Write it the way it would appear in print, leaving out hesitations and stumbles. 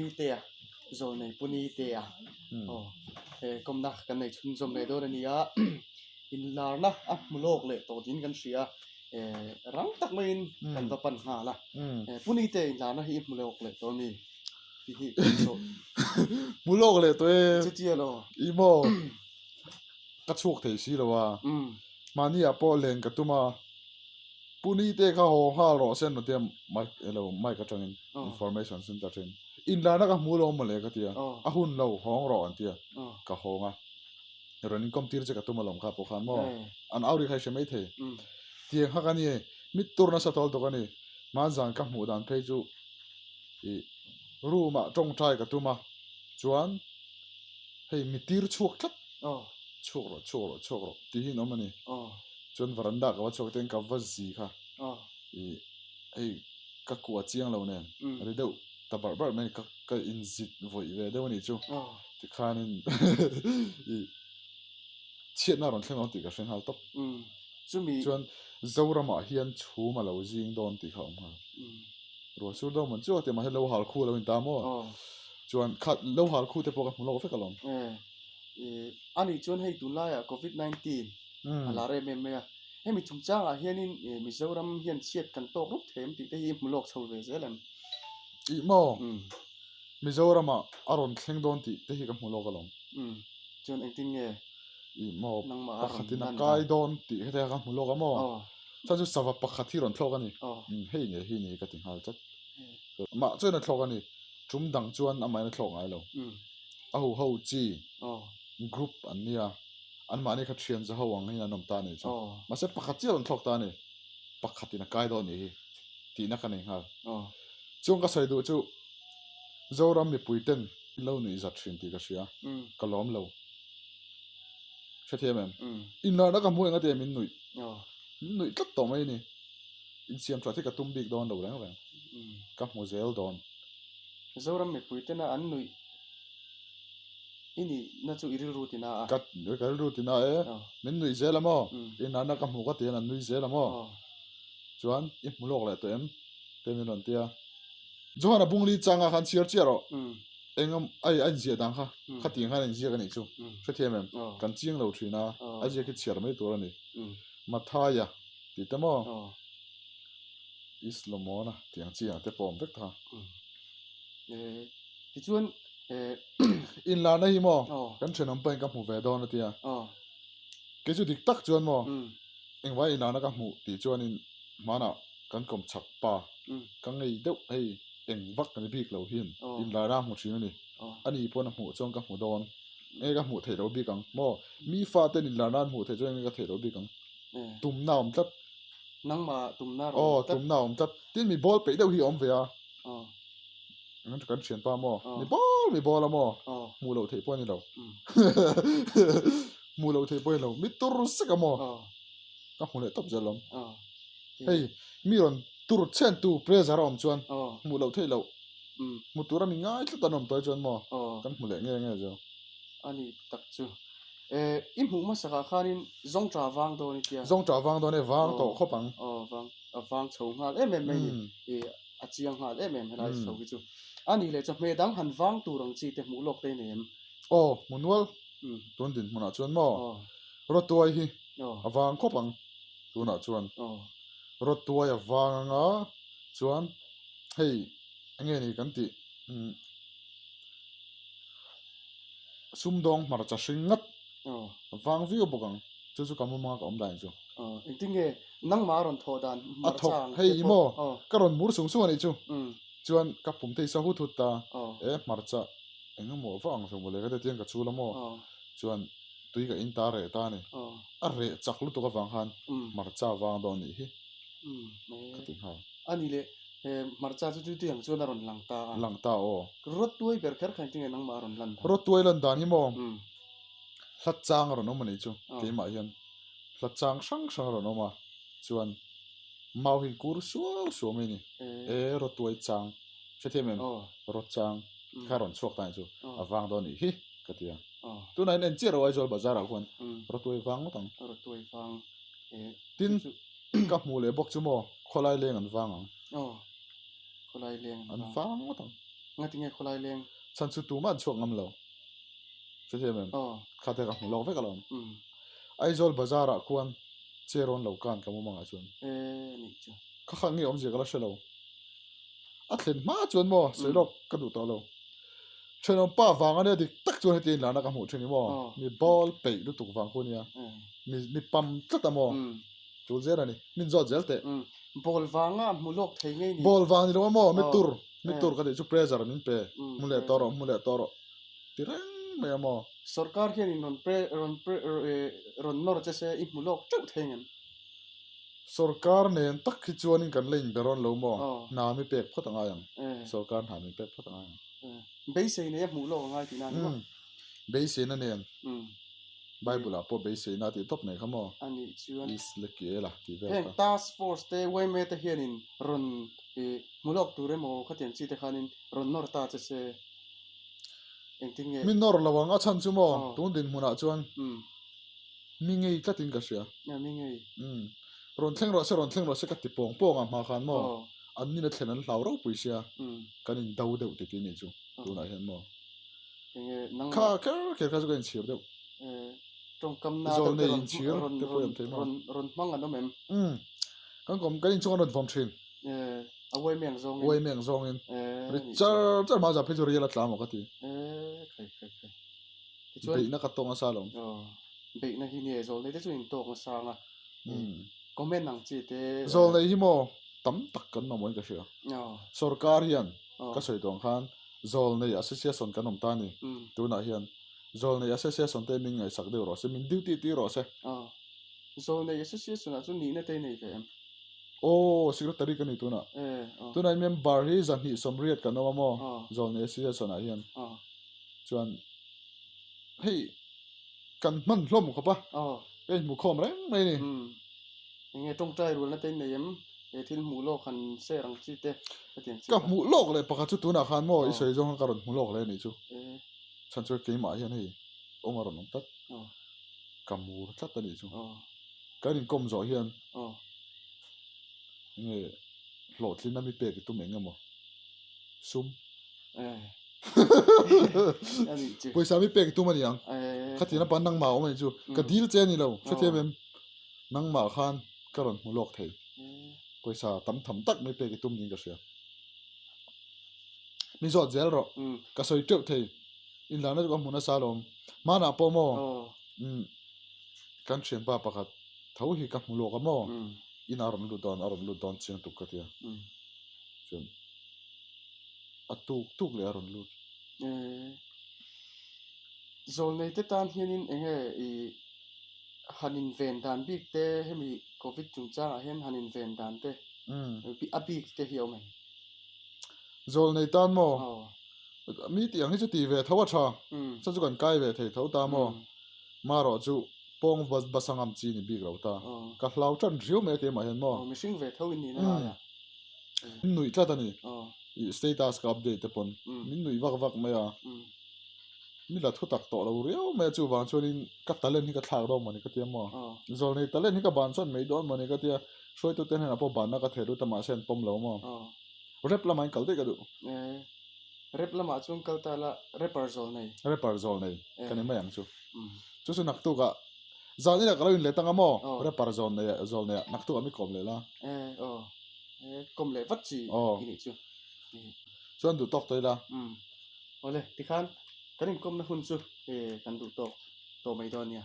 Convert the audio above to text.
Nitea, Zawlnei Pu Nitea aw he kawmna kan nei chhunzawm leh dawn a ni a, inlarna a hmu lawk leh tawh tiin kan hria a, eh rang tak maiin kan va pan nghal a, Pu Nitea inlarna hi i hmu lawk leh tawh a mi tih hi kan zawh. Hmu lawk leh tawh e. Chutia law. Ih maw ka chhuak thei si lo a, mahni ah pawh len ka tum a. Pu Nite kha haw nghal rawh se an tia mic elo mic atangin information center atangin inlarna ka hmu lo mawle ka tia a hun lo hawng rawh an tia ka hawng a rawn inkawm tir che ka tum alawm kha pawh khan maw an au ri kha i hre mai thei tiang kha ka ni mit tur nasa tawl tawk a ni hmanzan ka hmuh dan phei chu ih room ah tawngtai ka tum a chuan hei mi tir chhuak tlat chhuak rawh chhuak rawh chhuak rawh tih hi an awm a ni. Chuan veranda ka va chhuak te ka va zi kha ih hei ka kua chiang lo nen ri deuh ta barh barh mai ka ka inzit vawih ve deuh a nih chu tikhanin ih chhiatna a rawn thleng dawn tih ka hre nghal tawp. Chuan Zoramah hian chhum a lo zing dawn tih kha a awm nghal. Ruah sur dawn man chu a ti mahse lo hal khu a lo inta maw? Chuan kha lo hal khu te pawh ka hmu lawk vek alawm. A nih chuan hei tunlaiah Covid 19 a lar em em mai a, hemi chungchangah hianin Mizoram hian chhiat kan tawk rup thei em tih te hi i hmu lawk chho ve zel em? Ih maw? Mizoramah a rawn thleng dawn tih te hi ka hmu lawk alawm. Chuan engtin nge? Ih maw? Pakhatin a kai dawn tih hete kha ka hmu lawk a maw? Chuan chu sava pakhat hi rawn thlawk a ni. Hei nge hi ni ka ti nghal chat. Mah chuan a thlawk a ni. Tum dang chuan amahin a thlawk ngai lo. A huho chi group an nia. Anmahni kha thian za ho ang hian an awm ta a nih chu. Mahse pakhat chiah rawn thlawk ta a ni. Pakhatin a kai dawn nih hi tihna ka nei nghal. Chuan ka sawi duh chu Zoram mipui ten lo nuih zat thin tih ka hria. Ka lawm lo. Hrethiam em? Inlarna ka hmu enga te min nuih. Min nuih tlat tawh mai a ni. Insiam that hi ka tum bik dawn lo reng reng. Ka hmu zel dawn. Zoram mipui tena an nuih i nih na chu i rilru tina a. Ka ka rilru tina e. Min nuih zel a maw? Inlarna ka hmu ka ti hian an nui zel a maw? Chuan i hmu lawk leh tawh em? Te min rawn ti a. Johan a bungli changa khan chhiar chiah rawh. Eng ai a inziah dan kha khatiang khan a inziak a nih chu. Hrethiam em? Kan chiang lo thin a, a ziak hi chhiar mai tur a ni. Mathaia tih te maw? Islomona tih ang chi ang te pawh a awm vek ta. Tichuan Inlarna hi maw kan thenawm pahin ka hmu ve dawn a tia. Kei chu dik tak chuan maw engvai inlarna ka hmuh tih chuanin hmanah kan kawm chak pa ka ngei deuh hei eng vak ka ni bik lo hian inlarna a hmu thin a ni. A ni pawn a hmuh chuan ka hmu dawn. Enge ka hmuh theih loh bik ang maw? Mi faten inlarna an hmuh theih chuan enge ka theih loh bik ang? Tumna a awm tlat. Nangmah tumna a awm tlat. Aw tumna a awm tlat. Tin mi bawl peih deuh hi a awm ve a. Kan thianpa maw? Mi bawl mi bawl a maw? Hmuh loh theih pawh a ni lo. Hmuh loh theih pawh a ni lo. Mi tur sek a maw? Ka hmu leh tawp zel awm. Hei mi rawn tur chhen tu pressure a awm chuan hmuh loh theih loh. Hmu tura mi ngai tlat an awm tawh chuan maw kan hmu leh nge nge zo. A ni tak chu. I hmuh hmasak ah khanin zawngṭa vang dawn i tia. Zawngṭa vang dawn e vang tawh khawp ang. Aw vang a vang chho nghal em em mai ni. A chiang nghal em em helai chho hi chu. A ni leh chawhmeh dang han vang tur ang chi te hmuh lawk te i nei em? Aw hmu nual tun dinhmunah chuan maw Rawtuai hi a vang khawp ang tunah chuan Rawtuai a vang anga chuan hei enge ni kan tih sumdawng hmarcha hring ngat a vang viau bawk ang chu chu ka mumanga ka awm dan chu. Engtin nge nangmah a rawn thawh dan hmarcha ang te pawh ka rawn mur sung sung a nih chu chuan ka pum te hi sa hut hut ta e hmarcha engemaw va ang ve mawle ka ti tiang ka chul a maw chuan tui ka in ta reh ta a ni. A reh chak lutuk avang khan hmarcha vang dawn nih hi ka ti nghal. A ni leh, he hmarcha chu chu tiang chuan a rawn lang ta a. Lang ta aw. Rawtuai ber kher kha engtin nge nangmah a rawn lan dan? Rawtuai lan dan hi maw hla chang a rawn awm a nih chu keimah hian hla chang hrang hrang a rawn awm a chuan mau hi kur suau suau mai a ni. E rawtuai chang hrethiam em? Rawchang kha a rawn chhuak ta a nih chu a vang dawn nih hi ka ti a. Tunah hian en chiah ro Aizawl bazar ah khuan rawtuai vang ngawt ang. Rawtuai vang Tin ka hmuh leh bawk chu maw khawlai leng an vang ang. Aw khawlai leng an vang ngawt ang. Ngatinge khawlai leng? Chhan chu tumah an chhuak ngam lo. Hrethiam em? Kha te ka hmu lawk vek alawm. Aizawl bazar ah khuan chair rawn lo kan ka mumangah chuan. Kha kha nge awmzia ka la hre lo. A thlen hma chuan maw sawi lawk ka duh tawh lo. Thenawm pa vang ania dik tak chuan heti inlarna ka hmuh thin i maw. Mi ball peih lutuk vang khu ania. Mi mi pam tlat a maw. Tul zel a ni. Min zawt zel teh. Ball vanga hmu lawk thei ngei ni. Ball vang ni lo a maw mi tur mi tur ka tih chu pressure min pe. Hmu leh tawh rawh hmu leh tawh rawh ti reng mai a maw. Sorkar hianin rawn pre rawn pre rawn nawr che se i hmu lawk teuh thei ngem? Sorkar nen tak hi chuanin kan la inbe rawn lo maw? Hna mi pek phawt a ngai ang. Sorkar hna min pek phawt a ngai ang. Beisei nei a hmuh lawk a ngai tihna a ni maw? Beiseina nen. Bible ah pawh beiseina a tih tawp mai kha maw? A nih chuan. Is le kiel a tih vel kha. Heng task force te yma te hianin rawn hmu lawk tur emaw khatiang chi te khanin rawn nawr ta che se engtin nge? Mi nawr lo ang a chhan chu maw? Tun dinhmunah chuan. Mi ngei tlatin ka hria. A, mi ngei. Umm. Rawn thleng rawh se, rawn thleng rawh se ka ti pawng pawng a hma khan maw? An nina thlen an hlau ropui sia, kan in do deuh titi nih chu tunah hian maw? Enge nangmah. Kha kher kher kha chu ka inchhir deuh. Tawngkam na deuh te rawn inchhir te pawh i awm thei maw? Rawn hmang an awm em? Umm. Kan kawm, kan inchhung an rawn vawm thin. A uai meng zawngin. Uai meng zawngin. Ri char char hma zah phei chu rial a tla maw ka ti. Khai khai khai. Tichuan beihna ka tawk nasa alawm. Aw, beihna hi nge zawlnei te chu in tawk nasa ang a. Comment ang chi te. Zawlnei hi maw tam tak kan mamawhin ka hria. Sorkar hian ka sawi tawh ang khan zawlnei association kan awm ta a ni. Tunah hian zawlnei association te min ngaihsak deuh rawh se, min duty tir rawh se. Aw, zawlnei association ah chuan nihna te i nei ve em? Aw, secretary ka ni tunah. Tunah member hi 280 kan awm a maw zawlnei association ah hian. Chuan hei kan hman hlawm khawp a, ka inhmu khawm reng mai a ni. Eng nge tawngtai rualna te in nei em? He thil hmuh lawk han share ang chi te hetiang chi. Ka hmuh lawk leh pakhat chu tunah khan maw i sawi zawng khan ka rawn hmu lawk leh a nih chu. Chhan chu keimah hian hei awm a rawn awm tlat. Ka mur tlat a nih chu. Kan inkawm zawh hian eng nge hlawhtlin a mi pek i tum eng emaw sum. Pawisa mi pek tum a ni ang. Khatiang apa nangmah a awm a nih chu. Ka dil che a ni lo. Hrethiam em? Nangmah khan ka rawn hmu lawk thei. Pawisa tam tham tak mai pek i tum niin ka hria. Mi zawt zel rawh. Ka sawi teuh thei. Inlarna chu ka hmu nasa alawm. Hmanah pawh maw kan thianpa pakhat tho hi ka hmu lawk a maw. Inah a rawn lut dawn, a rawn lut dawn chiang tuk ka tia. Chuan. a tuk tuk leh a rawn lut. Zawlnei te tan hianin eng nge i han inven dan bik te hemi covid chungchangah hian han inven dan te a bik te hi a awm em? Zawlnei tan maw? Mi tih ang hi chu tih ve tho a tha. Chuan chu kan kai ve thei tho ta maw? Marawh chu pawng basa ngam chi ni bik lo ta. Ka hlau tan riau mai a keimah hian maw? Mihring ve tho in nihna lai a. Min nuih tlat a ni. I status ka update te pawn min nuih vak vak mai a. Mi la thu tak tawh lo riau mai a chuvang chuanin ka talent hi ka thlak dawn mawni ka tia maw. Zawlnei talent hi ka ban sawn mai dawn mawni ka tia. Hruaitute hnenah pawh banna ka theh lut a mahse an pawm lo maw. Rap lamah in kal daih ka duh. Rap lamah chuan kal ta la rapper zawlnei. Rapper zawlnei ka ni mai ang chu. Chu chu naktukah zan inah ka lo inlet anga maw rapper zawlnei zawlneiah naktukah mi kawm leh la. Kawm leh vat chi i nih chu. Chuan duh tawk tawh ila. Awle tikhan kan inkawmna hun chu kan duh tawk tawh mai dawn nia.